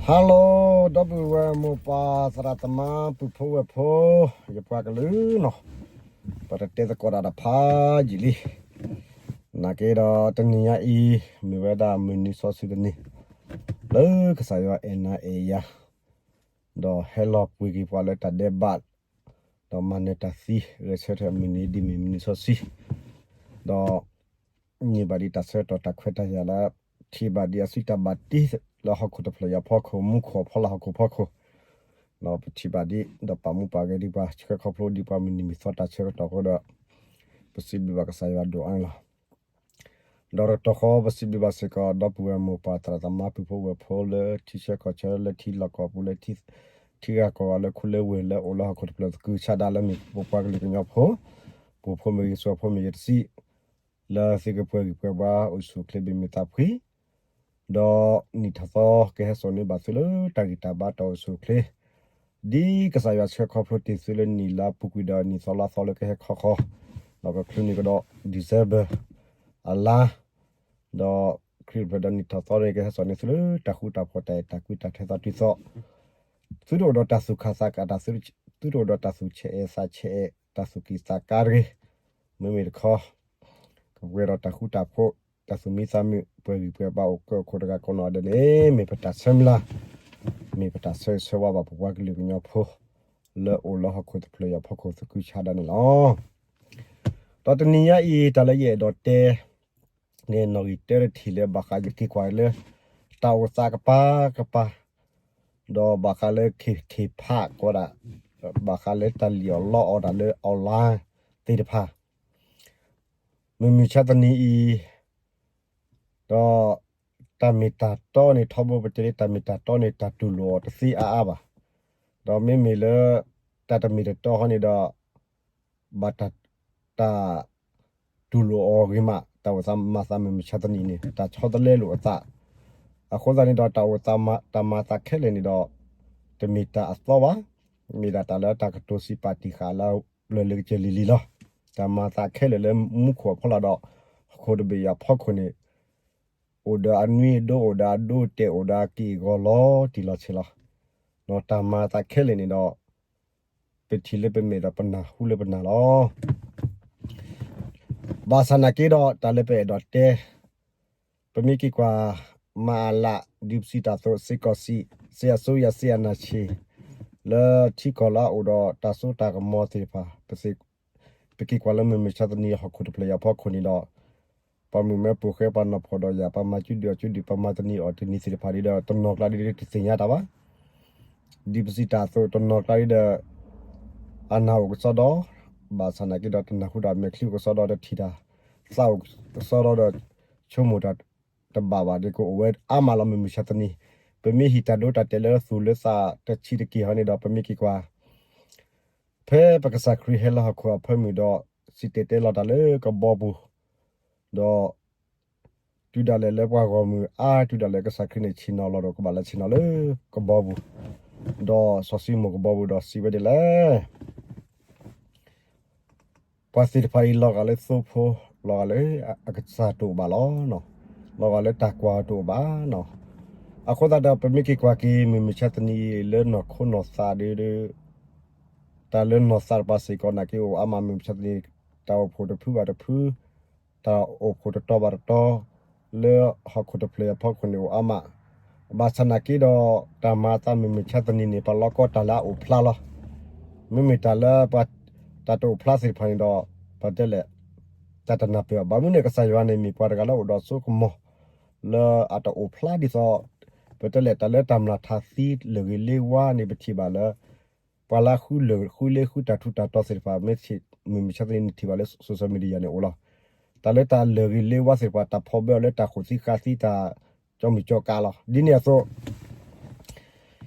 Hello ဒီပုၢ်ဝဲၢ်မိၢ်ပၢ်သရၣ်သမါပုၢ်ဖိဝဲၢ်ဖိ ယပှၤကလုာ်နီၤ, ပတတဲသကိးတၢ်တဖးယံာ်လံ. နာ်က့ဒီးတနံၤညါအံၤ မ့ၢ်ဝဲဒၣ်မုၢ်နံၤစီဆှံတနံၤ လၢကစၢ်ယွၤအဲၣ်နၤအဲၣ်ယၤ ဒီးဟဲလီၤပှ့ၤက့ၤပှၤလၢတၢ်ဒဲးဘး ဒီးမၤနၢၤတၢ်သံ ဂဲၤဆၢထၢၣ်မုၢ်နံၤဒ်မ့ၢ်မုၢ်နံၤစီဆှံ ဒီး န့ၢ်ဘၣ်ဒံးတၢ်ဆၢကတီၢ်တၢ်ခွဲးတၢ်ယာ်လၢ ထံၣ်ဘၣ်ဒံးအစုတၢ်ဘၣ်တ့လၢဟီၣ်ခိၣ်တဖျၢၣ်ယၤဖီခိၣ် မူခိၣ်အဖီလာ်ဟီၣ်ခိၣ်ဖီခိၣ်, ဒီးပထံၣ်ဘၣ်ဒံး ဒီးပာ်မူပာ်ဂဲၤဒံးပှၤ ဆှၢခီဖျိဒံးပှၤမုၢ်နံၤမုၢ်သီတၢ်ဆၢကတီၢ်အဃိဒီး ပစံးဘျုးဘၣ်ကစၢ်ယွၤဒိၣ်အါန့ၣ်လီၤ. ဒီးတကတီၢ်ဃီပစံးဘျုးဘၣ်စ့ၢ်ကီး ဒီပုၢ်ဝဲၢ်မိၢ်ပၢ်သရၣ်သမါပုၢ်ဖိဝဲၢ်ဖိလၢထံဆၢကီၢ်ဆၢလၢထံလီၢ်ကီၢ်ပူၤလၢ ထံဂၤကီၢ်ဂၤလၢခိလၢဝ့ၢ်လၢအိၣ်လၢဟီၣ်ခိၣ်တဖျၢၣ်သကုၤဆးဒးလၢမ့ၢ်ပပှၤကလုာ်ကညီဖိ, ပူၤဖိမ့ၢ်ဂ့ၤ စှီၤဖိမ့ၢ်ဂ့ၤတစံး လၢသုကပှဲၤဂံၢ်ပှဲၤဘါအိၣ်ဆူၣ်အိၣ်ချ့ဘၣ်မုာ်သးဖှံ ဒီးနံၣ်ထီၣ်သီကဟဲစိာ်န့ၢ်ဘၣ်သုလၢတၢ်ဂံၢ်တၢ်ဘါတၢ်အိၣ်ဆူၣ်အိၣ်ချ့ ဒ်ကစၢ်ယွၤဆှၢခီဖျိတ့ၢ်သုလၢနံၣ်လါပူၤကွံာ်ဒီးနံၣ်သီလါသီလၢကဟဲခီဃီ, ဒီးကချုးန့ၢ်ကဒီး December အလါ, ဒီးခရံာ်အိၣ်ဖျဲၣ်ဒီးနံၣ်ထီၣ်သီန့ၣ် ကဟဲစိာ်န့ၢ်သုလၢတၢ်ဃူတၢ်ဖိးတၢ်အဲၣ်တၢ်ကွံတၢ်ထဲသိးတုၤသိး သုတအိၣ်ဒီးတၢ်သူၣ်ခၣ်သးခၣ်တၢ်, သုတအိၣ်ဒီးတၢ်သူၣ်ဆဲးအဲးသးဆဲးအဲး တၢ်သူၣ်ကံၢ်သးကါတဂ့ၤ, မ့မ့ၢ်တခီ ကပှဲၤဒီးတၢ်ဃူတၢ်ဖိး တၢ်သူၣ်မံသးမုာ် ပှဲၤဂံၢ်ပှဲၤဘါအိၣ်ကၢအိၣ်ခိးတဂၤကိးနီၢ်ဒဲးန့ၣ် မ့ၢ်ပတၢ်ဆၢမုၢ်လၢ်, မ့ၢ်ပတၢ်ဆၢဂ့ၤဆၢဝါဘၣ်ပပှၤကလုာ်ကညီဖိ လၢအိၣ်လၢဟီၣ်ခိၣ်တဖျၢၣ်ယၤဖီခိၣ်သကုၤဆးဒးန့ၣ်လီၤ. ဒီးတနံၤညါအံၤ တၢ်လၢယအဲၣ်ဒိးတဲ န့ၣ်နီၣ်ဂံၢ်တၢတထံၣ်လၢဘၣ်ဃးယက့ၤကွၢ်လၢ တၢ်အိၣ်သးကပၤကပၤ, ဒီးဘၣ်ဃးလၢခ့ၣ်ခ့ၣ်ဖးကိးဒၣ်, ဘၣ်ဃးလၢတၢ်လံၣ်အီၣ်လီအီၣ်တၢ်လၢ online သ့ၣ်တဖၣ်, မုၢ်မုၢ်ဆါတနံၤအံၤ ဒီး တၢ်မ့ၢ်တၢ်တီန့ၣ် ထီဘိပတဲလၢတၢ်မ့ၢ်တၢ်တီန့ၣ် တၢ်တူၢ်လိာ်အီၤတသ့အါအါဘၣ်. ဒီးမ့မ့ၢ်လၢ တၢ်တမ့ၢ်တတီဟီန့ၣ်ဒီး ဘၣ်တၢ် တူၢ်လိာ်အီၤဂ့ၤမး တၢ်အိၣ်သးမၤသးမုၢ်မုၢ်ဆါတနံၤန့ၣ် တၢ်ဆီတလဲလိာ်အသး, အဃိသတးန့ၣ်ဒီး တၢ်အိၣ်သးမၤ တၢ်မၤသးခဲလၢာ်န့ၣ်ဒီး တမ့ၢ်တၢ်အသီဘၣ်, မ့ၢ်ဒၣ်တၢ်လၢတၢ်ကတိၤစံးပာ်တံၢ်ဃာ်လၢ ပျၢၤလၢကစၢၢ်လံၤလံၤလီၤ. တၢ်မၤသးခဲလၢာ်လၢမူခိၣ်အဖီလာ်ဒီး ဟီၣ်ခိၣ်တဘ့ၣ်ယၤဖီခိၣ်န့ၣ် အိၣ်ဒီးအနွံအဒိ အိၣ်ဒီးအဒိအတဲာ် အိၣ်ဒီးအက့ၢ်အဂီၤလီၤတံၢ်လီၤဆဲးလီၤ. တၢ်မၤသးခဲလၢာ်န့ၣ်ဒီး ပထံၣ်လၢပမဲာ်ဒီးပနၢ်ဟူလၢပနၢ်လီၤ. ဘၣ်ဆၣ်နာ်က့ဒီး တၢ်လၢပအဲၣ်ဒိးတဲ ပမ့ၢ်က့ၤကွၢ် မၤအလး ဒ်ပစံးတၢ်အသိး စ့ၢ်ကီးစံး စ့အစိုးရ စ့အနာ်ဆံး လၢထံကီၢ်လၢအအိၣ်ဒီးတၢ်စိတၢ်ကမီၤသ့ၣ်တဖၣ် ပက့ၤကွၢ်လၢမုၢ်မုၢ်ဆါတနံၤ ဟီၣ်ခိၣ်တဖျၢၣ်ယၤဖီခိၣ်န့ၣ်ဒီး ပှၤမုၣ်မဲပိာ်ဃဲ ပှၤနီၢ်ဖှီၣ်ဒီးယၤ ပှၤမၤကၠူဒုၣ်အီၣ်ကၠူဒုၣ် ပှၤမၤတနံၤအီၣ်တနံၤသ့ၣ်တဖၣ်ဒီး တနီၤကျါဒ်တသ့ၣ်ညါတၢ်ဘၣ်. ဒ်ပစံးတၢ်အသိး တနီၤကျါဒ်ဒီး အနၢ်အိၣ်ကစီဒီ, ဘၣ်ဆၣ်နာ်က့ဒီး တနၢ်ဟူဒီးမဲာ်ချံအိၣ်ကစီဒီ တထံၣ်တၢ် သးအိၣ်ကစီဒီဒီး ဆိကမိၣ်တၢ်တဘၣ်ဘၣ်ဒီး ကအိၣ်ဝဲအါမးလီၤ မုၢ်မုၢ်ဆါတနံၤ. ပမ့ၢ်ဟံးတၢ်ဒိတၢ်တဲာ်လၢသူၣ်လၢသးတဆံးတက့ၢ်ဟီန့ၣ်ဒီး ပမ့ၢ်က့ၤကွၢ် ဖဲပကစၢ်ခရံာ်ဟဲလၢဟီၣ်ခိၣ်အဖၢမုၢ်ဒီး စံၣ်တဲၤတဲလီၤတၢ်လၢကဘီပူၤ, ဒီး တုၤဒၣ်လဲာ်လၢပှၤဂီၢ်မုၢ်အါ တုၤဒၣ်လဲာ်ကစၢ်ခရံာ်န့ၣ် ဆ့ၣ်နီၤလီၤဒီးကဘၣ်လၢဆ့ၣ်နီၤလၢကဘီပူၤ, ဒီးစီၤၡံမိၣ်ကဘီပူၤဒီးစံးဝဲဒ်လဲၣ် ပှၤသ့ၣ်တဖၣ်အံၤ လီၤဂာ်လၢသိဖိ, လီၤဂာ်လၢအကစၢ်တအိၣ်ဘၣ်လီၤ. လီၤဂာ်လၢတၢ်ကွၢ်တအိၣ်ဘၣ်နီၤ. အဃိသတးဒီး ပမ့ၢ်က့ၤကွၢ်က့ၤ မုၢ်မုၢ်ဆါတနံၤအံၤ လၢနီၢ်ခိနီၢ်သးဒီး တၢ်လၢနီၢ်သးတပၤစ့ၢ်ကီး နာ်က့အိၣ်အါမး မုၢ်မုၢ်ဆါတနံၤ တၢ်အိၣ်ဖှိၣ်တဖုဘၣ်တဖု တၢ်အိၣ်ဖှိၣ်တတီၤဘၣ်တတီၤ လၢဟီၣ်ခိၣ်တဖျၢၣ်အဖီခိၣ်န့ၣ်အိၣ်အါမး, ဘၣ်ဆၣ်နာ်က့ဒီး တၢ်မၤအသးမုၢ်မုၢ်ဆါတနံၤန့ၣ် ပှၤလီၢ်ကီတၢ်လၢအအိၣ်ဖျါလီၤ. မ့မ့ၢ်တၢ်လၢ တၢ်တအိၣ်ဖျါသ့ၣ်တဖၣ်န့ၣ်ဒီး ပတဲလဲၣ် တၢ်တနၢ်ပၢၢ်အီၤ ဘၣ်မနုၤန့ၣ် ကစၢ်ယွၤန့ၣ်မ့ၢ်ပှၤတဂၤလၢအိၣ်ဒီးစိကမီၤ လၢအတအိၣ်ဖျါဒ်သိး ပတဲလဲၣ် တၢ်လၢတၢ်မျၢ်ထၢသံလၢာ်ဂ့ၤလ့ဝါန့ၣ် ပထံၣ်ဘၣ်လၢ ပှၤလၢအဃုလၢာ်ဃုလ့ဃုတၢ်ထူးတၢ်တီၤသ့ၣ်တဖၣ် မ့ၢ်မုၢ်မုၢ်ဆါတနံၤန့ၣ်ထံၣ်ဘၣ်လၢ social media န့ၣ်အိၣ်လီၤ. တၢ်လၢတၢ်လၢာ်ဂ့ၤလ့ဝါသ့ၣ်တဖၣ် တၢ်ဖီၣ်ဘၢအီၤလၢတၢ်ဃိၣ်သံဃါသံတၢ်ကၠီမုၢ်ကၠီကးလီၤ. ဒ်န့ၣ်အသိး ပ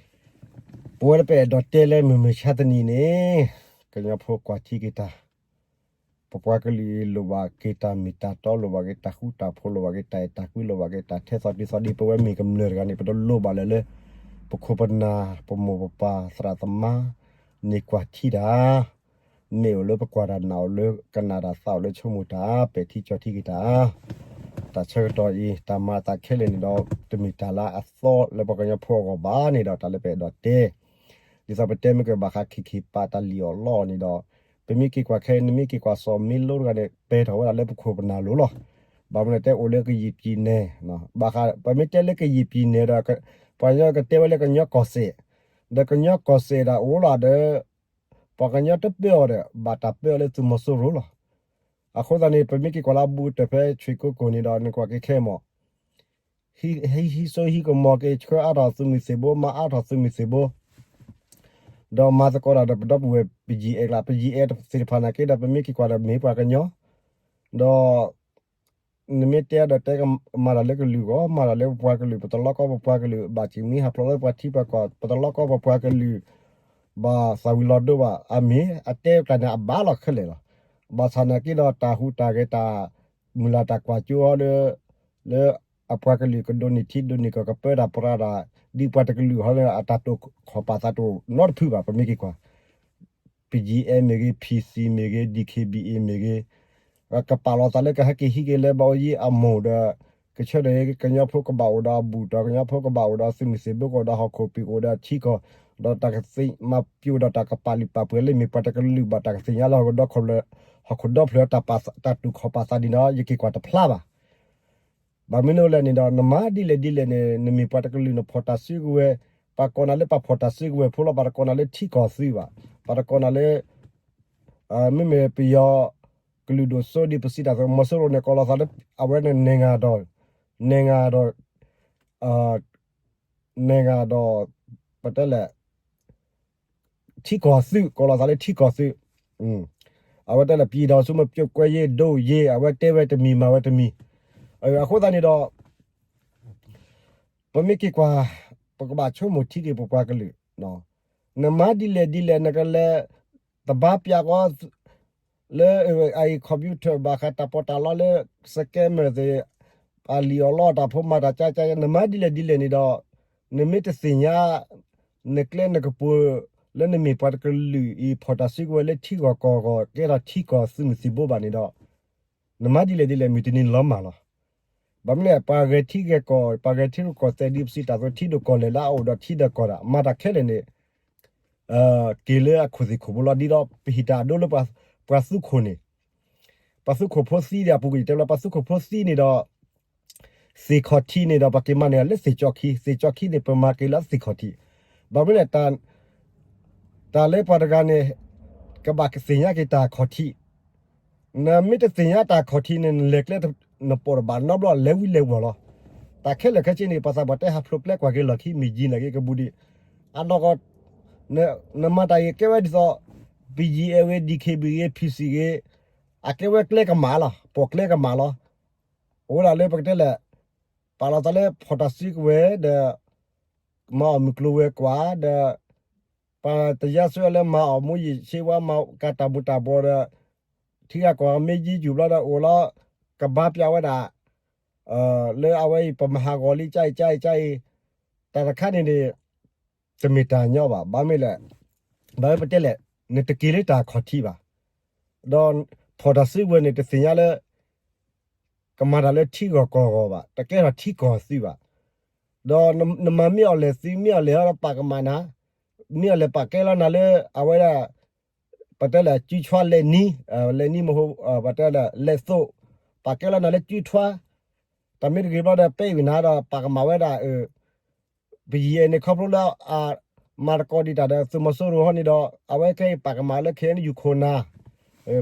ဝဲလၢပအဲၣ်ဒိးတဲလၢမုၢ်မုၢ်ဆါတနံၤန့ၣ် ကညီဖိကွၢ်ထံက့ၤတၢ် ပပှၤကလုာ်အံၤလိၣ်ဘၣ်က့ၤတၢ်မ့ၢ်တၢ်တီ လိၣ်ဘၣ်က့ၤတၢ်ဃူတၢ်ဖိး လိၣ်ဘၣ်က့ၤတၢ်အဲၣ်တၢ်ကွံ လိၣ်ဘၣ်က့ၤတၢ်ထဲသိးတုၤသိး ဒ်ပဝဲမ့ၢ်ကမျၢၢ်တဂၤန့ၣ် ပတလိၣ်ဘၣ်လၢၤလၢ ပခိၣ်ပနၢ် ပမိၢ်ပပၢ်သရၣ်သမါ န့ၢ်ကွၢ်ထံတၢ် မ့ၢ်အိၣ်လၢပကွၢ်တၢ် နၢ်အိၣ်လၢကနၣ်တၢ် သးအိၣ်လၢဆိကမိၣ်တၢ် ပဲာ်ထံကၠီထံက့ၤတၢ် တၢ်ဆၢကတီၢ်အံၤ တၢ်မၤအသးခဲလၢာ်န့ၣ်ဒီး တမ့ၢ်တၢ်လၢအသီလၢပှၤကညီဖိအဂီၢ်ဘၣ်န့ၣ်ဒီး တၢ်လၢပအဲၣ်ဒိးတဲ ဒ်သိးပတဲမ့ၢ်ကဘၣ်ဃး KK Park တၢ်လံၣ်အီၣ်လီအီၣ်န့ၣ်ဒီး ပမ့ၢ်က့ၤကွၢ်ခဲအံၤ နမ့ၢ်က့ၤကွၢ်စီၤမ့လိတဂၤန့ၣ် ပဲထီၣ်ဝဲဒၣ်လၢပခိၣ်ပနၢ်လိၤလီၤ. ဘၣ်မနုၤတဲအိၣ်လၢကယံာ်ပံၤနဲၣ်, ဘၣ်ဃး ပမ့ၢ်တဲလၢကယံာ်ပံၤနဲၣ်ဒီး ပှၤကညီကတဲဝဲလၢကညီကီၢ်စဲၣ်, ဒီးကညီကီၢ်စဲၣ်ဒၣ်အိၣ်လီၤဒီး ပှၤကညီတပၢအီၤဒီး ဘၣ်တၢ်ပၢအီၤလၢသုးမီၤစိရိၤလီၤ. အဃိသတးန့ၣ် ပမ့ၢ်က့ၤကွၢ်လၢအဘူးကတၢၢ်ဖဲဆွ့ၣ်ကိကိၣ်န့ၣ်ဒီး နကွၢ်က့ၤခဲအံၤမး ဟံးစိဟံးကမီၤက့ၤ ဆှၢအါထီၣ်သုးမုၢ်သံၣ်ဘိ မၤအါထီၣ်သုးမုၢ်သံၣ်ဘိ ဒီးမၤသကိးတၢ်ဒီးပဒီပုၢ်ဝဲၢ် ပယံၤအဲၣ်ကျါ ပယံၤအဲၣ်သ့ၣ်တဖၣ်နာ်က့ဒီး ပမ့ၢ်က့ၤကွၢ်ဒီးမ့ၢ်ပှၤကညီ ဒီး နမ့ၢ်တဲဒီးတဲကမၤတၢ်လၢကလုာ်ဂီၢ် မၤတၢ်လၢပပှၤကလုာ် ပတလီကီပပှၤကလုာ် ဘၣ်ဆ့ၣ်မံဟးဖျိးလၢပှၤထံပှၤကီၢ် ပတလီကီပပှၤကလုာ် ဘၣ်သးဝံၤလီၤဒိဘၣ် အမ့ၢ်အတဲကျါန့ၣ် အဘၣ်လီၤခဲလၢာ်လီၤ. ဘၣ်ဆၣ်နာ်က့ဒီး တၢ်ဟူးတၢ်ဂဲၤ တၢ်မုၢ်လၢ်တၢ်ကွၢ်စိဟီဒီး လၢအပှၤကလုာ်ကဒိးန့ၢ်ထံဒိးန့ၢ်ကီၢ် ကပၢတၢ်ပြးတၢ် ဒ်ပှၤတကလုာ်ဟီလၢအတၢ်တိာ်ခီၣ်ပာ်သးတအိၣ်နီတဖုဘၣ် ပမ့ၢ်က့ၤကွၢ် ပယံၤအဲၣ် မ့ၢ်ဂ့ၤ ဖံစံၣ် မ့ၢ်ဂ့ၤ ဒံၣ်ခ့ဘံၣ်အ့ၣ် မ့ၢ်ဂ့ၤ ကပာ်လီၤသးလၢကဟဲက့ၤဟံးက့ၤလၢဘၣ်အိၣ်ယံၤအမိၢ်ဒီး ကဆၢဒီးကညီဖိကဘၣ်အိၣ်ဒီးအဘူးတီၢ် ကညီဖိကဘၣ်အိၣ်ဒီးသုးမုၢ်သံၣ်ဘိ ကအိၣ်ဒီးဟီၣ်ခိၣ်ပံၤ ကအိၣ်ဒီးထံကီၢ် ဒီးတၢ်ကသ့မၤပၠိဒီးတၢ်ကပာ်လုၢ်ပာ်ပှ့ၤလၢမ့ၢ်ပှၤတကလုာ်ဘၣ် တၢ်ကသ့ၣ်ညါလၢဟီၣ်ခိၣ်ဒီဖျၢၣ် တၢ်တိာ်ခီၣ်ပာ်သးဒ်န့ၣ် ယက့ၤကွၢ်တဖျါဘၣ်. ဘၣ်မနုၤလဲၣ်န့ၣ်ဒီး နမၤဒ်လဲၣ်ဒ်လဲၣ်န့ၣ် နမ့ၢ်ပှၤတကလုာ်နဖီၣ်တၢ်စုကဝဲၤ, ပှၤကိးနၤလၢပှၤဖီၣ်တၢ်စုကဝဲၤဖိလီၤ, ပှၤတကိးနၤလၢထံကီၢ်သုးဘၣ်, ပှၤတကိးနၤလၢ မ့မ့ၢ်ပယီၤကလုာ်ဒိၣ်စိဒ်ပစံးတၢ်အသိး မီၤစိရိၤန့ၣ် ကိးလီၤသးလၢ အဝဲန့ၣ် နဲၣ်ဂၤဒီး နဲၣ်ဂၤဒီး နဲၣ်ဂၤဒီး ပတဲလဲၣ် ထံကီၢ်သုး ကိးလီၤသးလၢထံကီၢ်သုး, အဝဲတဲလၢ ပြည်ထောင်စုမှ ပျိုးကွဲရေး ဒိၣ်ရေး အဝဲတဲဝဲတမံၤမၤဝဲတမံၤ, အဃိသတးန့ၣ်ဒီး ပမ့ၢ်က့ၤကွၢ် ပကဘၣ်ဆိကမိၣ်ထံက့ၤပပှၤကလုာ်, နမၤဒ်လဲၣ်ဒ်လဲၣ် နကလဲၤ တဘါပျးဃီ လၢအံၤ computer ဘၣ်ဃးတၢ်ပီးတၢ်လီလၢ scammer သ့ၣ် အလံၣ်အီၣ်လီအီၣ်တၢ်ဖိမၤတၢ်ကက နမၤဒ်လဲၣ်ဒ်လဲၣ်န့ၣ်ဒီး နမ့ၢ်တသ့ၣ်ညါ နကျဲနကပူၤ လၢနမ့ၢ်ပှၤတကလုာ်အံၤ ဖီၣ်တၢ်စုကဝဲၤလၢထံဂီၢ်ကီၢ်ဂီၢ် ကဲထီၣ်ထံကီၢ်သုးမုၢ်သံၣ်ဘိဘၣ်န့ၣ်ဒီး နမၤဒ်လဲၣ်ဒ်လဲၣ် မုၢ်တနံၤလီၤမၢ်လီၤ. ဘၣ်မနုၤလဲၣ် ပှၤဂဲၤထံဂဲၤကီၢ် ပှၤဂဲၤထံရူၢ်ကီၢ်သဲးဒ်ပစံးတၢ်အသိး ထံဒိၣ်ကီၢ်လဲၢ်လၢအအိၣ်ဒီးထံဒီးကီၢ်ဒၣ် မၤတၢ်ခဲလၢာ်န့ၣ် က့ၤလၢအခိၣ်သ့ၣ်ခိၣ်ဘိလီၤ ဒ်သိးပှၤသူခိၣ်န့ၣ် ပှၤသူခိၣ်ဖိသံဒီး အပူၤကွံာ်တဲလၢ ပှၤသူခိၣ်ဖိသံန့ၣ်ဒီး သ့ၣ်ခီၣ်ထံးန့ၣ်ဒီး ပှၤက့ၤမၤန့ၢ်လၢသ့ၣ်ကၠီခံ သ့ၣ်ကၠီခံန့ၣ် ပမၤက့ၤလၢသ့ၣ်ခီၣ်ထံး, ဘၣ်မနုၤလဲၣ် တၢ်လၢပှၤတဂၤန့ၣ် ကဘၣ်ကသ့ၣ်ညါက့ၤတၢ်ခီၣ်ထံး, နမ့ၢ်တသ့ၣ်ညါတၢ်ခီၣ်ထံးန့ၣ် နလဲၤကျဲ နပိာ်တဘၣ်နီတဘျီ လဲၤဝံၤလဲၤဝီၤလီၤ. တၢ်ခဲလၢာ်ခဲဆ့န့ၣ် ပှၤသးပှၢ်တဲဟးဖျိးကျဲကွၢ်က့ၤလီၢ်ခံ မ့ၢ်ယံၤနာ်က့ ကဘူးဒံး အနီၢ်ကီၢ် နမၤတၢ်အံၤကဲဝဲဒ်သိး ပယံၤအဲၣ်ဝဲ ဒံၣ်ခ့ဘံၣ်ဂ့ၤ ဖံစံၣ်ဂ့ၤ အကဲဝဲကျဲကမၣ်လီၤ ပိာ်ကျဲကမၣ်လီၤ. အိၣ်ဝဲဒၣ်လၢပကတဲလဲၣ် ပာ်လီၤသးလၢဖီၣ်တၢ်စုကဝဲၤဒီး မၤအီၣ်မုၢ်ကျိၤဝဲၤကွာ်ဒီး ပှၤတယါစွဲလၢမၤအီၣ်မူးယစ်ဆေးဝါး မၤကၤတၢ်မူၤတၢ်ဘှီးဒီး ထံဂၤကီၢ်ဂၤမ့ၢ်ယံၤယူၢ်ဘျီဒီးအိၣ်လီၤ ကဘါပျးဝဲဒၣ် လၢအဝဲအံၤ ပမၤဟးဂီၤလံ ကအံၤ ကအံၤ ကအံၤ တၢ်တခါန့ၣ်န့ၣ် တမ့ၢ်တၢ်ညီဘၣ်. ဘၣ်မနုၤလဲၣ် ဘၣ်မနုၤပတဲလဲၣ် နတက့ၤလၢတၢ်ခီၣ်ထံးဘၣ်. ဒီးဖီၣ်တၢ်စုကဝဲၤန့ၣ် တသ့ၣ်ညါလၢ ကမၤတၢ်လၢထံဂီၢ်ကီၢ်ဂီၢ်ဘၣ်, တကဲထီၣ်ထံကီၢ်သုးဘၣ်. ဒီးနမၤမ့ၢ်အီၤလဲၣ်သုး မ့ၢ်အီၤလဲၣ်ဒီးပာ်ကမၣ်နၤ, မ့ၢ်အီၤလဲၣ်ပာ်ကဲလီၤနၤလၢ အဝဲဒၣ် ပတဲလၢ ကုထွါလဲနံ, လဲနံမဟိ ပတဲလၢ လဲသိး, ပာ်ကဲလီၤနၤလၢကုထွါ, တၢ်မ့ၢ်တဂ့ၤဘျီဒီး ပဲအံၤနၤဒီး ပာ်ကမၣ်ဝဲဒၣ် ပယံၤအဲၣ်န့ၣ် ခီဖျိလၢအမၤသကိးဒံးတၢ်ဒီးသုးမီၤစိရိၤဟီန့ၣ်ဒီး အဝဲခဲအံၤပာ်ကမၣ်လၢ ခဲအံၤ ယူၢ်ခိၣ်နၤ,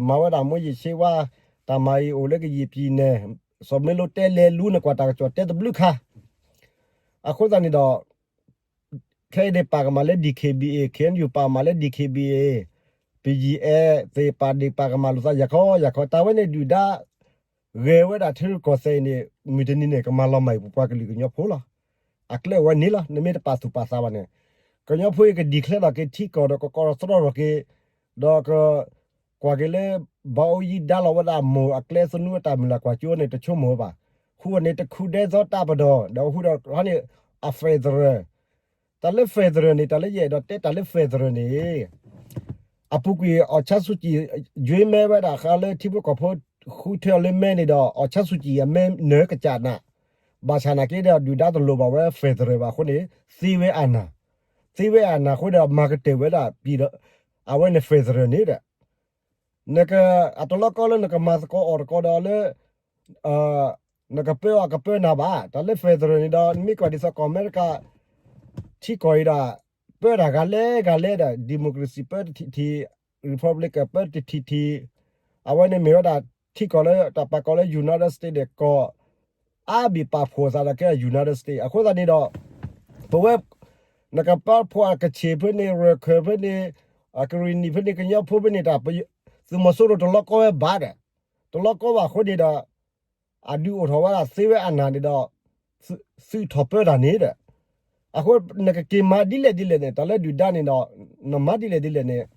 မၤဝဲဒၣ် မူးယစ်ဆေးဝါး, တၢ်မၤအံၤအိၣ်လၢကယံာ်ပံၤနဲၣ်, စီၤမ့လိတဲလဲၤလူနကွၢ်တၢ်ကစီၣ်တဲတဘျုးခါ, အဃိသတးန့ၣ်ဒီး ခဲအံၤန့ၣ်ပာ်ကမၣ်လၢ ဒံၣ်ခ့ဘံၣ်အ့ၣ်, ခဲအံၤယူၢ်ပာ်ကမၣ်လၢ ဒံၣ်ခ့ဘံၣ်အ့ၣ်, ပယံၤအဲၣ်သ့ၣ်ပာ်ဒံးပာ်ကမၣ်လိာ်သးယၤခီယၤခီ, တၢ်ဝဲန့ၣ်ဒုၣ်ဒါ ဂဲၤဝဲဒၣ်ထံရူၢ်ကီၢ်သဲးအံၤန့ၣ် မုၢ်တနံၤန့ၣ် ကမၤလီၤမၢ်အံၤ ပပှၤကလုာ်ကညီဖိလီၤ. အကျဲအိၣ်ဝဲန့ၣ်လီၤ. နမ့ၢ်တပာ်သူၣ်ပာ်သးဘၣ်န့ၣ် ကညီဖိအံၤက declare ထီၣ်က့ၤထံကီၢ်ဒီးကကိးသတြီထီၣ်က့ၤ, ဒီးက ကွၢ်က့ၤလၢ ဘၣ်အိၣ်ယံၤဒါလီၤဝဲဒၣ်အမိၢ်အကျဲသနူအတၢ်မုၢ်လၢ်ကွၢ်စိန့ၣ် တဆိကမိၣ်ဝဲဘၣ်. ဃုာ်န့ၣ် တခူၣ်ဒဲသီတၢ်ပဒီၣ် ဒီးဃုာ်ဒီးဟီန့ၣ် အ federal တၢ်လၢ federal န့ၣ် တၢ်လၢယအဲၣ်ဒိးတဲတၢ်လၢ federal န့ၣ် အပူၤကွံာ် အောင်ဆန်းစုကြည် ယွ့မဲဝဲဒၣ်ဃးလၢထံဖိကီၢ်ဖိ ဃုထၢအီၤလၢမဲန့ၣ်ဒီး အီၣ်ဆၣ်စူၣ်ကံအမဲနၢၤကစၢ်နး, ဘၣ်ဆၣ်နာ်က့ဒီး ဒုၣ်ဒါတလိၣ်ဘၣ်ဝဲ federal ဘၣ်အဃိန့ၣ် သ့ဝဲအနၢ်, သ့ဝဲအနၢ်အဃိဒီး မၤကတၢၢ်ဝဲဒၣ် အဝဲန့ၣ် federal န့ၣ်ဒီး နက, အတလီၢ်ကီလၢနကမၤသကိးအီၣ်သကိးဒီးလၢ နကပၢအီၤအကပၢနၤဘၣ်. တၢ်လၢ federal န့ၣ်ဒီး နမ့ၢ်ကွၢ်ဒ်သိးကီၢ်အမဲရကၤ ထံကီၢ်အံၤဒီး ပၢတၢ်ဂၤလဲၤဂၤလဲၤဒီး democracy ပၢတထံၣ်ထံၣ်, republic ပၢတထံၣ်ထံၣ်, အဝဲန့ၣ်မ့ၢ်ဝဲဒၣ် ထံကီၢ်လၢတၢ်ပာ်ကီၤလၢ United States ဒီးကီၢ် အါဘ့ၣ်ပာ်ဖှိၣ်အသးဒီးကဲ United States အဃိသတးန့ၣ်ဒီး ပဝဲ နကပာ်ဖှိၣ်ကခ့ၣ်ဖဲန့ၣ် ရခၢၣ်ဖဲန့ၣ် ကရံၣ်နံၣ်ဖဲန့ၣ် ကညီဖိဖဲန့ၣ်တၢ် သုးမီၤစိရိၤတလီၢ်ကီဝဲဘၣ်ဒီး တလီၢ်ကီဘၣ်အဃိန့ၣ်ဒီး အဒုးအိၣ်ထီၣ်ဝဲဒၣ်သ့ဝဲအနၢ်န့ၣ်ဒီး သုးထီၣ်ပၢတၢ်န့ၣ်ဒီး အဃိ နကက့ၤမၤဒ်လဲၣ်ဒ်လဲၣ်န့ၣ် တၢ်လၢဒုၣ်ဒါန့ၣ်ဒီး နမၤဒ်လဲၣ်ဒ်လဲၣ်န့ၣ်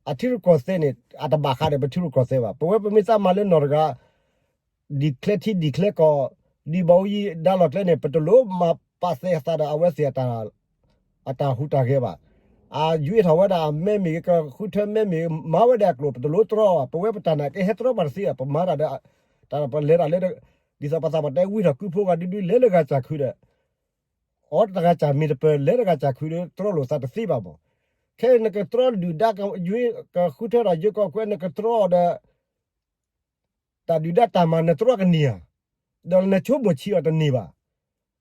အထံရူၢ်ကီၢ်သဲးန့ၣ် အတဘၣ်ဃးဒီးပထံရူၢ်ကီၢ်သဲးဘၣ်. ပဝဲပမ့ၢ်သးမၤလၢနီၢ်တဂၤ declare ထံ declare ကီၢ် ဒ်ဘၣ်အူယံၤဒါလီၤကျဲန့ၣ် ပတလိၣ်မၤပာ်သဲးအသးဒီးအဝဲသ့ၣ် အတၢ်ဟူးတၢ်ဂဲၤဘၣ်. အယွၤထီၣ်ဝဲဒၣ်အမဲမ့ၢ်ဂ့ၤ ကဃုထၢမဲမ့ၢ်ဂ့ၤ မၤဝဲဒၣ်အကျိာ် ပတလိၣ်တြီဘၣ်. ပဝဲပတၢ်နာ်က့ဟဲတြီဘၣ်တသ့ဘၣ်. ပမၤတၢ်ဒီး တၢ်ပလဲၤတၢ်လၢ ဒ်သိးပသးပတဲဝံထီၣ်ကုဖိဂၤဒုဒု လဲၤလၢဂၤစၢ်ခုဒီး အီတဂၤစၢ်မ့ၢ်တပၢၢ် လဲၤတဂၤစၢ်ခုဒီး တြီလိာ်သးတသ့ဘၣ်မး. ခဲအံၤနကတြီဒုၣ်ဒါ ယွၤကဃုထၢဒီးယွၤကီၢ်ခွဲး နကတြီအီၤဒီး တၢ်ဒုၣ်ဒါတၢ်မၤနတြီကန့ၢ်ဧါ, ဒီးနဆိကမိၣ်ဆံးအီၤတန့ၢ်ဘၣ်.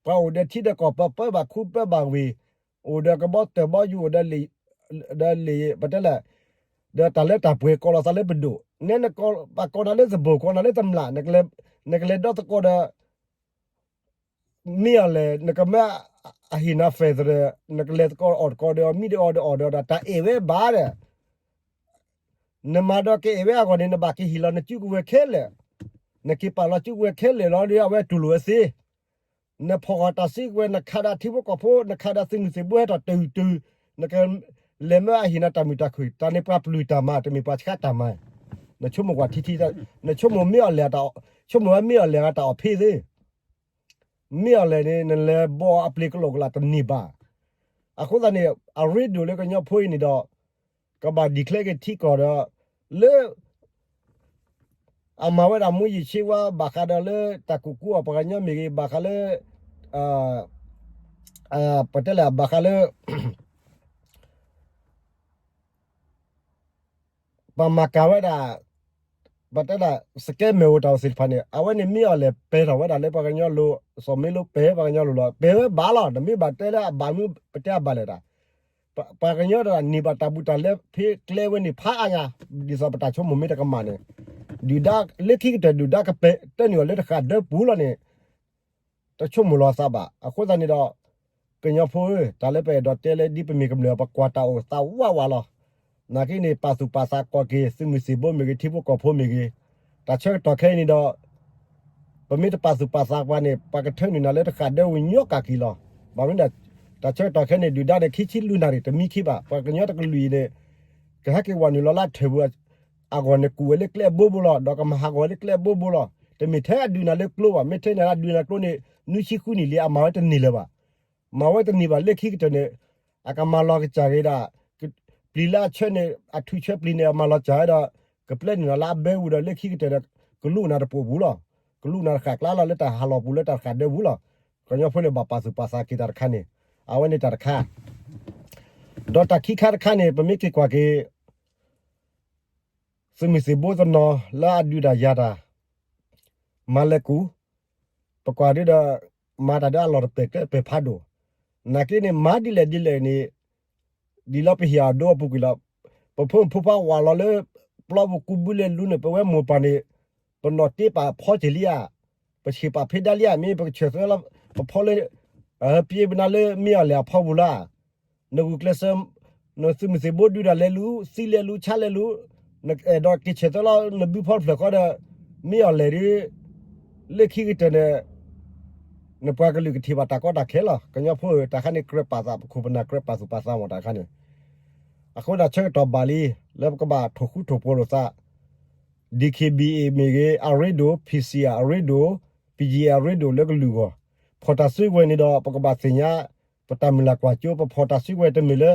ပှၤအိၣ်ဒီးထံဒီးကီၢ် ပပၢဘၣ်ခူပၢဘၣ်ဝ့ၢ်, အိၣ်ဒီးကဘီတၢၢ်ဘီယူၤ အိၣ်ဒီး ဒီးလံာ် ပတဲလဲၣ်, ဒီးတၢ်လၢတၢ်ပှဲၤကိးလီၤသးလၢပဒိၣ်, နဲနကီၢ်ပှၤကိးနၤလၢသဘိၣ် ကိးနၤလၢတမျၢ်, နကလဲၤဒီသကိးဒီး မ့ၢ်အီၤလဲၣ် နကမၢအဟ့ၣ်နၤ federal နကလဲၤသကိးအီၣ်သကိးဒီး မံဒီးအီၤဒီးအီၣ်ဒီးတၢ်အဲၣ်ဝဲဘၣ်ဒီး နမၤဒီးကအဲၣ်ဝဲအဂီၢ်န့ၣ် နဘၣ်က့ၤဟ့ၣ်လီၤနစုကဝဲၤခဲလၢာ်, နက့ၤပာ်လီၤစုကဝဲၤခဲလၢာ်လီၤဒီး အဝဲတူၢ်လိာ်ဝဲသ့, နဖီၣ်ဃာ်တၢ်စုကဝဲၤ နခးဒၣ်ထံဖိကီၢ်ဖိ နခးဒၣ်သုးမုၢ်သံၣ်ဘိဟဲထီၣ်တုၤတုၤ, နကလဲၤမၢအဟ့ၣ်နၤတၢ်မုာ်တၢ်ခုၣ်, တၢ်န့ၣ်ပှၤပျုၢ်တၢ်မၤ တမ့ၢ်ပှၤဆှးတၢ်မၤ, နဆိကမိၣ်ကွၢ်ထံထံ, နဆိကမိၣ်မ့ၢ်အီၤလဲၣ်, ဆိကမိၣ်ဝဲမ့ၢ်အီၤလဲၣ်အတၢ်အီၣ်ဖ့သ့ မ့ၢ်အီၤလဲၣ်န့ၣ် နလဲၤဘီအပျ့ၤကလိာ်ကလာ်တန့ၢ်ဘၣ်. အဃိသတးန့ၣ် အရ့ဒိၣ်လၢကညီဖိအံၤန့ၣ်ဒီး ကဘၣ် declare က့ၤထံကီၢ်ဒီး လၢ အမၤဝဲဒၣ်မူယံာ်ဆ့ဝါ ဘၣ်ဃးဒီးလၢတၢ်ကူၣ်ကူအီၣ်ပှၤကညီမ့ၢ်ဂ့ၤ ဘၣ်ဃးလၢ ပတဲလဲၣ် ဘၣ်ဃးလၢ ပမၤကၤဝဲဒၣ် ပတဲဒၣ် စကဲမဲာ်အိၣ်တၢ်အိၣ်သ့ၣ်တဖၣ်န့ၣ် အဝဲန့ၣ်မ့ၢ်အီၤလဲၣ် ပဲာ်ထီၣ်ဝဲဒၣ်လၢပှၤကညီလိၤ, စီၤမ့လိပဲာ်ပှၤကညီလိၤလီၤ. ပဲာ်ဝဲဘၣ်လီၤ. တမ့ၢ်ဘၣ်တဲလၢအဘၣ်မနုၤ ပတဲအဘၣ်လဲၣ်ဒၣ်. ပှၤကညီတဂၤန့ၢ်ဘၣ်တၢ်ဘူးတၢ်လဲဖဲကျဲဝဲန့ၣ်ဖးအါညါ, ဒ်သိးပတၢ်ဆိကမိၣ်မ့ၢ်တကမၣ်န့ၣ်, ဒုၣ်ဒါလၢခံကတၢၢ်ဒုၣ်ဒါကပဲာ်တၢ်နုာ်အီၤလၢတဃာ်ဒၢပူၤလီၤန့ၣ် တဆိကမိၣ်လီၤသးဘၣ်. အဃိသတးန့ၣ်ဒီး ကညီဖိဧၢ, တၢ်လၢပအဲၣ်ဒိးတဲလၢဒ်ပမ့ၢ်ကမျၢၢ် ပကွၢ်တၢ်အိၣ်သးဝးဝးလီၤ. နာ်က့န့ၣ် ပာ်သူၣ်ပာ်သးကိးက့ၤ သုးမုၢ်သံၣ်ဘိမ့ၢ်ဂ့ၤ ထံဖိကီၢ်ဖိမ့ၢ်ဂ့ၤ, တၢ်ဆၢကတီၢ်ခဲအံၤန့ၣ်ဒီး ပမ့ၢ်တပာ်သူၣ်ပာ်သးပှၤန့ၣ် ပှၤကထၢနုာ်နၤလၢတဃာ်ဒၢဝံၤညီကၣ်က့ၤလီၤ. ဘၣ်မနုၤဒီး တၢ်ဆၢကတီၢ်ခဲအံၤန့ၣ် ဒုၣ်ဒါန့ၣ် ခံဆံလွံၢ်နၣ်ရံၣ်တမံခံဘၣ်. ပှၤကညီတကလုာ်အံၤန့ၣ် ကဟဲက့ၤဝဲနုာ်လီၤလၢထၢၣ်ပူၤ အဂီၢ်န့ၣ် ကူၣ်ဝဲလၢကျဲအဘိဘိလီၤ. ဒီးကမၤဟးဂီၤဝဲလၢကျဲအဘိဘိလီၤ. တမ့ၢ်ထဲအဒုးနၤလၢကျိဘၣ်. မ့ၢ်ထဲန့ၣ်အဒုးနၤကျိန့ၣ် နွံဆံဃုနံၣ်လံ အမၤဝဲတန့ၢ်လၢၤဘၣ်. မၤဝဲတန့ၢ်ဘၣ် လၢခံကတၢၢ်န့ၣ် အကမၤလီၤကစၢ်ဂ့ၤဒၣ် ပျံၤလၢအဆၢန့ၣ် အထုးဆၢပျံၤန့ၣ် အမၤလီၤကစၢ်ဝဲဒီး ကပျဲနုာ်နၤလၢအဘဲဝံၤဒီး လၢခံကတၢၢ်ဒီး ကလူးနၤတပိာ်ပူၤလီၤ. ကလူးနၤတဃာ်ကျါလီၤ လၢတၢ်ဟးလီၤပူၤ လၢတၢ်တဃာ်ဒၢပူၤလီၤ. ကညီဖိန့ၣ်ဘၣ်ပာ်သူၣ်ပာ်သးက့ၤတၢ်တခါန့ၣ် အဝဲန့ၣ်တၢ်တခါ ဒီးတၢ်ခံခါတခါန့ၣ် ပမ့ၢ်က့ၤကွၢ်က့ၤ သုးမုၢ်သံၣ်ဘိတနီၤလၢအဒုးတၢ်ယၤတၢ် မၤလဲၤကူၣ်, ပကွၢ်ဒုဒီး မၤတၢ်ဒီးအလီၢ်တပဲာ်ကျဲပဲာ်ဖးဒိၣ်, နာ်က့န့ၣ် မၤဒ်လဲၣ်ဒ်လဲၣ်န့ၣ် ဒ်လီၤပဟံၣ်အဒိအပူၤကွံာ်လီၤ. ပဖိမုၣ်ဖိခွါဝးလီၤလၢ ပျီပူၤကူးဘုလဲၤလူန့ၣ် ပဝဲမိၢ်ပၢ်န့ၣ် ပနီၢ်တ့ပာ်ဖီစၢၤလံဧါ, ပဆံးပာ်ဖံးဒါလံဧါ, မ့ၢ်ပကဆၢၣ်သၢလီၤ ပဖီလၢ ပျ့ပနၤလၢမ့ၢ်အီၤလဲၣ်အဖီပူၤလၢ နဂုာ်ကျဲးစၢး နသုးမုၢ်သံၣ်ဘိဒုးတၢ်လဲၤလူၤ သံလဲၤလူၤ ဆါလဲၤလူၤ နအဲၣ်ဒိးက့ၤဆၢၣ်သၢလီၤ နဘုဖီတဖျၢၣ်ဃီဒီး မ့ၢ်အီၤလဲၣ်ဒီး လၢခံကတၢၢ်န့ၣ် နပှၤကလုာ်ကထံၣ်ဘၣ်တၢ်ကီတၢ်ခဲလီၤ. ကညီဖိဧၢ, တၢ်ခါန့ၣ် ကြၢးပာ်သးပခိၣ်ပနၢ် ကြၢးပာ်သူၣ်ပာ်သးမး တၢ်ခါန့ၣ်. အဃိဒၣ်ဆၢကတီၢ်ဘၣ်လံ လၢပကဘၣ်ထိၣ်ဃူထိၣ်ဖိးလိာ်သး DKBA မ့ၢ်ဂ့ၤ အရ့ဒိၣ်, PC အရ့ဒိၣ်, BGF အရ့ဒိၣ်လၢကလုာ်အဂီၢ်, ဖီၣ်တၢ်စုကဝဲၤန့ၣ်ဒီး ပကဘၣ်သ့ၣ်ညါ ပတၢ်မုၢ်လၢ်ကွၢ်စိ ပဖီၣ်တၢ်စုကဝဲၤတမ့ၢ်လၢ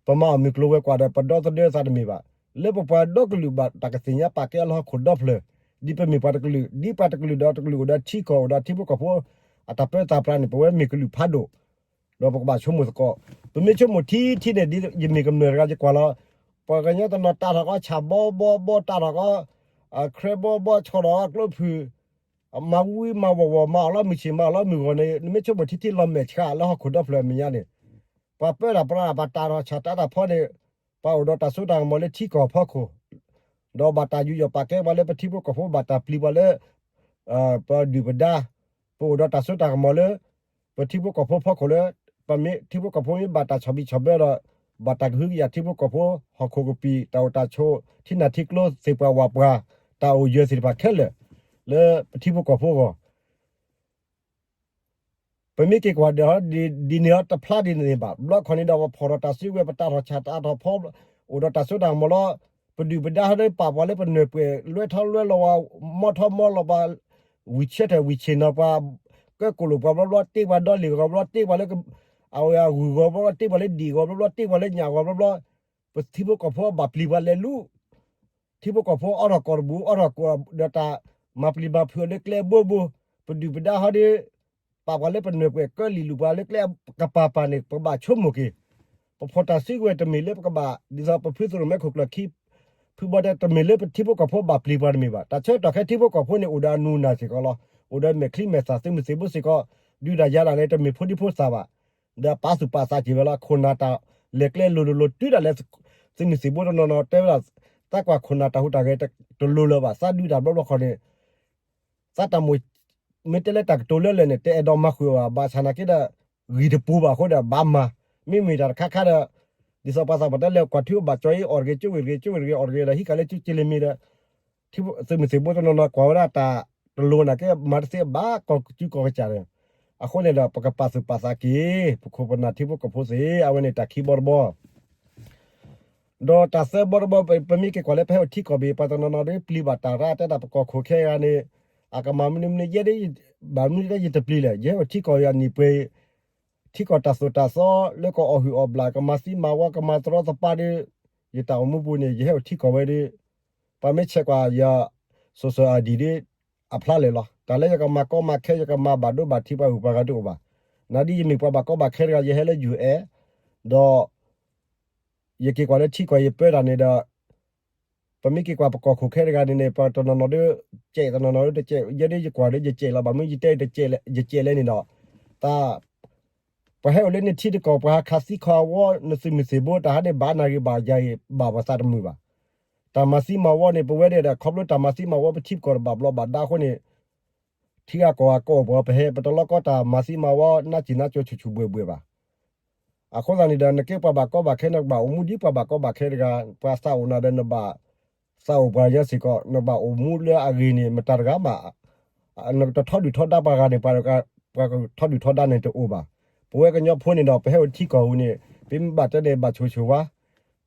ပမၤအီၣ်မုၢ်ကျိၤဝဲၤကွာ်ဒီး ပဒီသဒၢသးတမ့ၢ်ဘၣ်. လၢပပှၤဒီကလုာ်ဘၣ်တၢ်ကသ့ၣ်ညါပာ်ကဲအလီၢ်ဟီၣ်ခိၣ်ဒီဖျၢၣ် ဒ်ပမ့ၢ်ပှၤတကလုာ်, ဒ်ပှၤတကလုာ်ဒီးတကလုာ်အိၣ်ဒီးထံကီၢ် အိၣ်ဒီးထံဖိကီၢ်ဖိ အတၢ်ပၢတၢ်ပြးန့ၣ် ပဝဲမ့ၢ်ကလုာ်ဖးဒိၣ်, ဒီးပကဘၣ်ဆိကမိၣ်သကိး. ပမ့ၢ်ဆိကမိၣ်ထံထံန့ၣ် ဒ်ယမ့ၢ်ကမျၢၢ်တဂၤယကွၢ်လီၤ, ပှၤကညီတနီၤတၢ်ထီၣ်ကီးဆၣ်ဘီဘီဘီ တၢ်ထီၣ်ကီး ခရဲဘီဘီ ဆီၣ်ထီၣ်ကီးကျိဖုၣ် မၤဝံမၤဝီၤဝီၤ မၤအီၣ်လီၤမုၢ်ဆ့ၣ် မၤအီၣ်လီၤမုၢ်ဂီၤန့ၣ် နမ့ၢ်ဆိကမိၣ်ထံထံလီၤမဲာ်ဆှးလၢဟီၣ်ခိၣ်ဒီဖျၢၣ်အမဲာ်ညါန့ၣ်, ပှၤပၢတၢ်ပြး ဘၣ်တၢ်ထီၣ်ဆၣ်တၢ်တၢ်ဖီန့ၣ်, ပှၤအိၣ်ဒီးတၢ်စိတၢ်ကမီၤလၢထံကီၢ်ဖီခိၣ်, ဒီးဘၣ်တၢ်ယူးယီၣ်ပာ်ကဲပှၤလၢပထံဖိကီၢ်ဖိ ဘၣ်တၢ်ပျံၤပှၤလၢ ပဒုၣ်ပဒါ, ပအိၣ်ဒီးတၢ်စိတၢ်ကမီၤလၢ ပထံဖိကီၢ်ဖိဖီခိၣ်လၢ ပမ့ၢ်ထံဖိကီၢ်ဖိမ့ၢ်ဘၣ်တၢ်ဆီၣ်ဘံၣ်ဆီၣ်ဘၢဒီး ဘၣ်တၢ်ကဟုကယာ်ထံဖိကီၢ်ဖိ ဟီၣ်ခိၣ်ကပံာ် တၢ်အိၣ်တၢ်ဆိး ထံနၢ်ထံကျိ သ့ၣ်ပှၢ်ဝၣ်ပှၢ် တၢ်အိၣ်ယၢၤသ့ၣ်တဖၣ်ခဲလၢာ် လၢပထံဖိကီၢ်ဖိအဂီၢ် ပမ့ၢ်က့ၤကွၢ်ဒီး ဒ်န့ၣ်အတဖျါဒ်န့ၣ်ဘၣ်. ဘျီခီန့ၣ်ဒီး ပဖီၣ်ထီၣ်တၢ်စုကဝဲၤ ပတၢ်ထီၣ်ဆၣ်တၢ်ထီၣ်ဖီ အိၣ်ဒီးတၢ်စိတၢ်ကမီၤလီၤ. ပဒုၣ်ပဒါဟီဒီး ပာ်ပှၤလၢပနွဲၣ်ပှဲၤ လွဲထီၣ်လွဲလီၤဝဲ မီထီၣ်မီလီၤပှၤ ဝံၢ်ဆဲထၢၣ်ဝံၢ်ဆ့ၣ်နီၤပှၤ ကၢကိၣ်လိာ်ပှၤဘျီဘျီ တ့ပှၤဒီလ့ၣ်ဂီၤဘျီ တ့ပှၤလၢ အဝဲအဂုၤဂီၤဘျီဘျီ တ့ပှၤလၢဒံၣ်ဂီၤဘျီဘျီ တ့ပှၤလၢညၣ်ဂီၤဘျီဘျီ ပထံဖိကီၢ်ဖိဘၣ်ပျံၤပှၤလဲၤလူၤ ထံဖိကီၢ်ဖိအီထီၣ်ကီၢ်တဘူၣ် အီထီၣ်ကီၢ်ဒီးတၢ်မၤပျံၤမၤဖုးအီၤလၢကျဲဘိဘိ, ပဒုၣ်ပဒါဟီဒီး ပာ်ပှၤလၢပနွဲၣ်ပှဲၤ ကၢလံာ်လူၤပှၤလၢကျဲကပၤပၤန့ၣ် ပကဘၣ်ဆိကမိၣ်က့ၤ, ပဖီၣ်တၢ်စုကဝဲၤတမ့ၢ်လၢပကဘၣ် ဒ်သိးပဖုသရိာ်မဲခိၣ်ကျၢၢ်ခံ ဖုဘီတဲ တမ့ၢ်လၢပထံဖိကီၢ်ဖိဘၣ်ပျံၤပှၤတမ့ၢ်ဘၣ်. တၢ်ဆၢကတီၢ်ခဲအံၤထံဖိကီၢ်ဖိန့ၣ် အိၣ်ဒီးအနူနၢ်စ့ၢ်ကီးလီၤ. အိၣ်ဒီးမဲာ်ချံမဲာ်သၣ် သုးမုၢ်သံၣ်ဘိစ့ၢ်ကီး ဒုးတၢ်ယၤတၢ်န့ၣ် တမ့ၢ်ဖိဒံဖိသၣ်ဘၣ်. ဒီးပာ်သူၣ်ပာ်သးက့ၤဝဲလီၤ. ခိၣ်နၢ်တၢ်လဲၤကျဲလိၤလိၤလိၤ တုၤဒၣ်လဲာ် သုးမုၢ်သံၣ်ဘိတနီၤနီၤတဲဝဲဒၣ် သးကွၢ်ခိၣ်နၢ်တၢ်ဟူးတၢ်ဂဲၤတလိၤလၢၤဘၣ်. သးဒုးတၢ်ဘျီဘျီခီန့ၣ် သးတၢ်မိၣ် မ့ၢ်တဲလၢတၢ်ကတိၤလၢလၢာ်န့ၣ် တအဲၣ်ဒိးမၤဃုာ်ဘၣ် ဘၣ်ဆၣ်နာ်က့ဒီး ဂံၢ်တပူၤဘၣ်အဃိဒီး ဘၣ်မၤ, မ့မ့ၢ်တၢ်တခါခါဒီး ဒ်သိးပှၤသးပှၢ်တဲလၢ ကွၢ်ထံအိၣ်ဘၣ်ကၠီအံၤ အီၣ်တဂ့ၤ ကၠိဝ့ၢ်တဂ့ၤ ကၠိဝ့ၢ်တဂ့ၤ အီၣ်တဂ့ၤဒီး ဟံးဃာ်လၢကၠိက့လ့မ့ၢ်ဒီး သုးမုၢ်သံၣ်ဘိတနီၤနီၤ ကွၢ်ဝဲဒၣ်တၢ်တလိၤနာ်က့ မၤတသ့ဘၣ် ကီၢ်ကၠူကီၢ်ကစၢ်န့ၣ်, အဃိန့ၣ်ဒီး ပကပာ်သူၣ်ပာ်သးက့ၤ ပခိၣ်ပနၢ်ထံဖိကီၢ်ဖိသ့ၣ် အဝဲန့ၣ်တၢ်ခံဘီတဘီ ဒီးတၢ်သၢဘီတဘီ ပမ့ၢ်က့ၤကွၢ်လၢပဟဲအိၣ်ထံကီၢ်ဘ့ၣ် ပှၤတနီၤနီၤဒီးပျံၤဘၣ်တၢ်ရၣ် တဲဒၣ်ပကီၢ်ခိၣ်ခဲအံၤန့ၣ် အကမၤမနုၤမနုၤယဲဒၣ် ဘၣ်မနုၤဒ်ယတပျံၤလဲၣ် ယဟဲအိၣ်ထံကီၢ်ယၤနံၣ်ပှဲၤ ထံကီၢ်တၢ်သိၣ်တၢ်သီ လၢကအီၣ်ဟုၣ်အီၣ်ဘျၣ် ကမၤသံမၤဝီ ကမၤတရီတပါဒီး ယတၢ်အိၣ်မူပူၤန့ၣ် ယဟဲအိၣ်ထံကီၢ်ဝဲဒီး ပှၤမ့ၢ်ဆဲးကွၢ်ယၤ social ID ဒီး အဖျါလဲၣ်လီၤ. တၢ်လၢယကမၤကီမၤခဲ ယကမၤဘၣ်ဒိဘၣ်ထံးပှၤဂုၤပှၤဂၤတအိၣ်ဘၣ်. နာ်ဒ်ယမ့ၢ်ပှၤဘၣ်ကီဘၣ်ခဲတဂၤ ယဟဲလၢ UN ဒီး ယက့ၤကွၢ်လၢထံကီၢ်ယပၢတၢ်န့ၣ်ဒီး ပမ့ၢ်က့ၤကွၢ်ပကီၢ်ခိၣ်ခဲတဂၤန့ၣ်န့ၣ် ပှၤတနီၤနီၤဒီး ကဲးတနီၤနီၤဒီးတကဲး ယဲဒၣ်ယကွၢ်ဒီးယကဲးလီၤ ဘၣ်မနုၤယတဲတကဲးလဲၣ် ယကဲးလဲၣ်န့ၣ်ဒီး တၢ် ပှၤဟဲအိၣ်လၢနထံတကီၢ် ပှၤဟးခးသံခီအဝီ နသုးမုၢ်သံၣ်ဘိ တၢ်ဟးန့ၣ်ဘၣ်နၢ်ဂ့ၤဘၣ်ယၤဂ့ၤ ဘၣ်ပှၤသးတမုာ်ဘၣ်. တၢ်မၤသံမၤဝီန့ၣ် ပဝဲဒၣ်ဒီး ခီဖျိတၢ်မၤသံမၤဝီ ပထံပကီၢ်တဘၣ်ဘျီဘၣ်ဒါအဃိန့ၣ် ထံဂၤကီၢ်ဂၤကီၢ်အိၣ်ပှၤ ပဟဲ ပတလီကီတၢ်မၤသံမၤဝီ နးစံၣ်နးကၠိဆူၣ်ဆူၣ်ဘှဲၣ်ဘှဲၣ်ဘၣ်. အဃိသတးန့ၣ်ဒီး နကဲပှၤဘၣ်ကီဘၣ်ခဲ နကဘၣ်အိၣ်မူဒ်ပှၤဘၣ်ကီဘၣ်ခဲတဂၤ ပှၤသးအိၣ်နၤဒီးနဘၣ် သးအိၣ်ပှၤယဲစ့ၢ်ကီး နဘၣ်အိၣ်မူလၢအဂ့ၤန့ၣ် မတၤတဂၤမး နကတထီဒုၣ်ထီဒါပှၤဂၤန့ၣ် ပှၤကထီဒုၣ်ထီဒါနၤတအိၣ်ဘၣ်. ပဝဲကညီဖိန့ၣ်ဒီး ပဟဲအိၣ်ထံကီၢ်ဟူးန့ၣ် ပမ့ၢ်ဘၣ်တဲန့ၣ် ဘၣ်ဆိၣ်ဆိၣ်ဝါ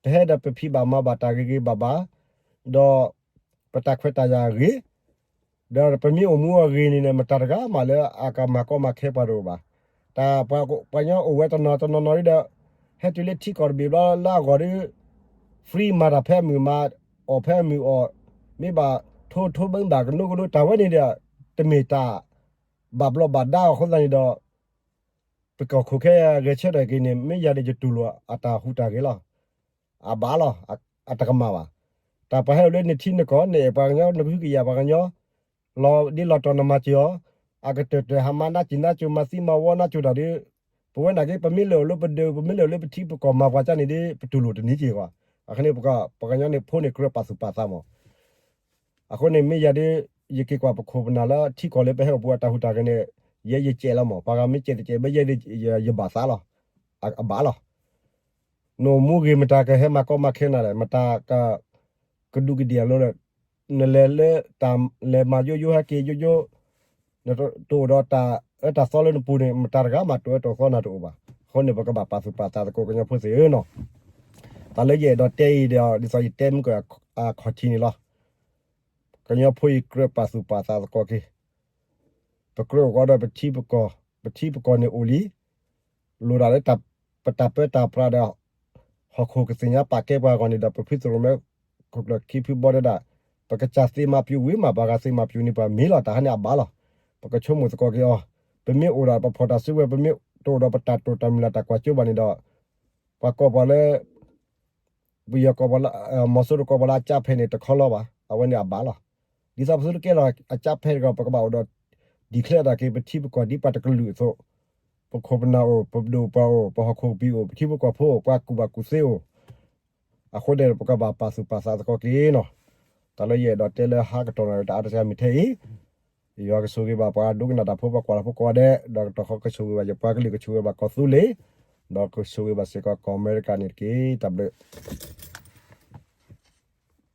ပဟဲဒီးပဖံးဘၣ်မၤဘၣ်တၢ်ဂ့ၤဂ့ၤဘၣ်ဘၣ် ဒီး ပတၢ်ခွဲးတၢ်ယာ်ဂ့ၤ ဒီးပမ့ၢ်အိၣ်မူအဂ့ၤန့ၣ်န့ၣ် မတၤတဂၤမးလၢအကမၤကီမၤခဲပှၤတအိၣ်ဘၣ်. တၢ်ပှၤကညီအိၣ်ဝဲတနီၤတနီၤနီၤဒီး ဟဲတုၤလၢထံကီၢ်တဘ့ၣ်ဘျီလၢအဂီၢ်ဒီး free မၤတၢ်ဖဲအမုာ်မၤ အီၣ်ဖဲအမုာ်အီၣ် မ့ၢ်ဘၣ်ထိထိဘၢဘၣ်ကနိကနိ တၢ်ဝဲန့ၣ်ဒီး တမ့ၢ်တၢ်ဘၣ်ဘျီဘၣ်ဒါအဃိသတးန့ၣ်ဒီး ပကီၢ်ခိၣ်ခဲဂဲၤဆၢထၢၣ်က့ၤန့ၣ် မ့ၢ်ယၤဒီးယတူၢ်လိာ်အတၢ်ဟူးတၢ်ဂဲၤလီၤ. အဘၣ်လီၤ. အတကမၣ်ဘၣ်. တၢ်ပှၤဟဲအိၣ်လၢနထံနကီၢ် နအဲၣ်ပှၤကညီ နကဟုကယာ်ပှၤကညီ လီၤဒ်လီၤတီၤနမၤစၢၤအီၤ အကတၢၢ်တၢၢ်ဟးမၤနးစံၣ်နးကၠိ မၤသံမၤဝီနးကၠိတၢ်ဒီး ပဝဲနာ်က့ ပမ့ၢ်လဲၤအိၣ်လၢပဒုး ပမ့ၢ်လဲၤအိၣ်လၢပထံပကီၢ်မၤပှၤကၢ်န့ၣ်ဒီး ပတူၢ်လိာ်တနံၤက့ၤကွၢ်. အဃိန့ၣ် ပကီၢ် ပှၤကညီန့ၣ်ဖိန့ၣ် ကြၢးပာ်သူၣ်ပာ်သးမး အဃိန့ၣ် မ့ၢ်ယၤဒီး ယက့ၤကွၢ်ပခိၣ်ပနၢ်လၢထံကီၢ်လၢပဟဲအိၣ်ပူၤအတၢ်ဟူးတၢ်ဂဲၤန့ၣ် ယဲယကဲးလီၤမး ပှၤဂၤမ့ၢ်ကဲးတကဲးဘၣ်ယဲဒီး ယဘၣ်သးလီၤ. အဘၣ်လီၤ. နအိၣ်မူဂ့ၤမတၤကဟဲမၤကီမၤခဲနၤလဲၣ် မတၤက ကဒူးကဒ့ၣ်အလိၤဒီး နလဲၤလၢတၢ်လဲၤမၤယိယိဟဲက့ၤယိယိ နတအိၣ်ဒီးတၢ်အၢတၢ်သီလၢနပူၤန့ၣ် မတၤတဂၤမးတအိၣ်အၢတအိၣ်သီနၤတအိၣ်ဘၣ်. အဃိန့ၣ် ပကဘၣ်ပာ်သူၣ်ပာ်သးသကိးကညီဖိသ့ၣ်ဧၢနီၤ. တၢ်လၢယအဲၣ်ဒိးတဲအံၤဒီး ဒ်သိးယတဲမုၢ်ကအခီၣ်ထံးန့ၣ်လီၤ. ကညီဖိအံၤကြၢးပာ်သူၣ်ပာ်သးသကိးက့ၤ ပကြၢးအိၣ်ကီးဒီးပထံပကီၢ်, ပထံပကီၢ်န့ၣ်အိၣ်လံ. လိၣ်ဒၣ်လၢပတၢ်ပၢတၢ်ပြးဒီး ဟီၣ်ခိၣ်ကသ့ၣ်ညါပာ်ကဲပှၤအဂီၢ်န့ၣ်ဒီး ပဖုသရိာ်မဲ ခိၣ်ကျၢၢ်ခံဖုဘီတဲဒၣ်, ပကစၢ်သ့မၤပျူၤဝံၤမး ပှၤဂၤသ့မၤပျူၤန့ၢ်ပှၤမ့ၢ်လီၤ. တၢ်ဟါန့ၣ်အဘၣ်လီၤ. ပကဆိကမိၣ်သကိးက့ၤအီၤ, ပမ့ၢ်အိၣ်ဒီးပဖီၣ်တၢ်စုဝဲ ပမ့ၢ်တအိၣ်ဒီးပတၢ်တိာ်တၢ်မုၢ်လၢ်တၢ်ကွၢ်စိဘၣ်န့ၣ်ဒီး ပှၤကိးပှၤလၢ ပယီၤကိးပှၤလၢ မီၤစိရိၤကိးပှၤလၢအကြမ်းဖက်န့ၣ် တခီလီၤဘၣ်. အဝဲန့ၣ်အဘၣ်လီၤ. ဒ်သိးပသုတကဲထီၣ်အကြမ်းဖက်တဂၤ ပကဘၣ်အိၣ်ဒီး declare တၢ်က့ၤ ပထံပကီၢ်ဒ်ပှၤတကလုာ်အသိး, ပခိၣ်ပနၢ်အိၣ်, ပဒိၣ်ပှၤအိၣ်, ပဟီၣ်ခိၣ်ကပံၤအိၣ်, ပထံဖိကီၢ်ဖိအိၣ်, ပှၤကူၣ်ဘၣ်ကူၣ်သ့အိၣ်, အဃိန့ၣ် ပကဘၣ်ပာ်သူၣ်ပာ်သးသကိးက့ၤနီၤ. တၢ်လၢယအဲၣ်ဒိးတဲလၢဟါကတီၢ်န့ၣ် တၢ်အါတစှၤမ့ၢ်ထဲအံၤ, ယွၤကဆိၣ်ဂ့ၤဘၣ်ပှၤဒိကနၣ်တၢ်ဖိ ပှၤကွၢ်တၢ်ဖိကိးဂၤဒဲး, ဒီးကတီၢ်ဃီကဆိၣ်ဂ့ၤဘၣ်ယပှၤကလုာ် ကဆိၣ်ဂ့ၤဘၣ်ကီၢ်သူလ့ၤ, ဒီးကဆိၣ်ဂ့ၤဘၣ်စ့ၢ်ကီးကီၢ်အမဲရကၤန့ၣ်တက့ၢ်. တၢ်ဘျုး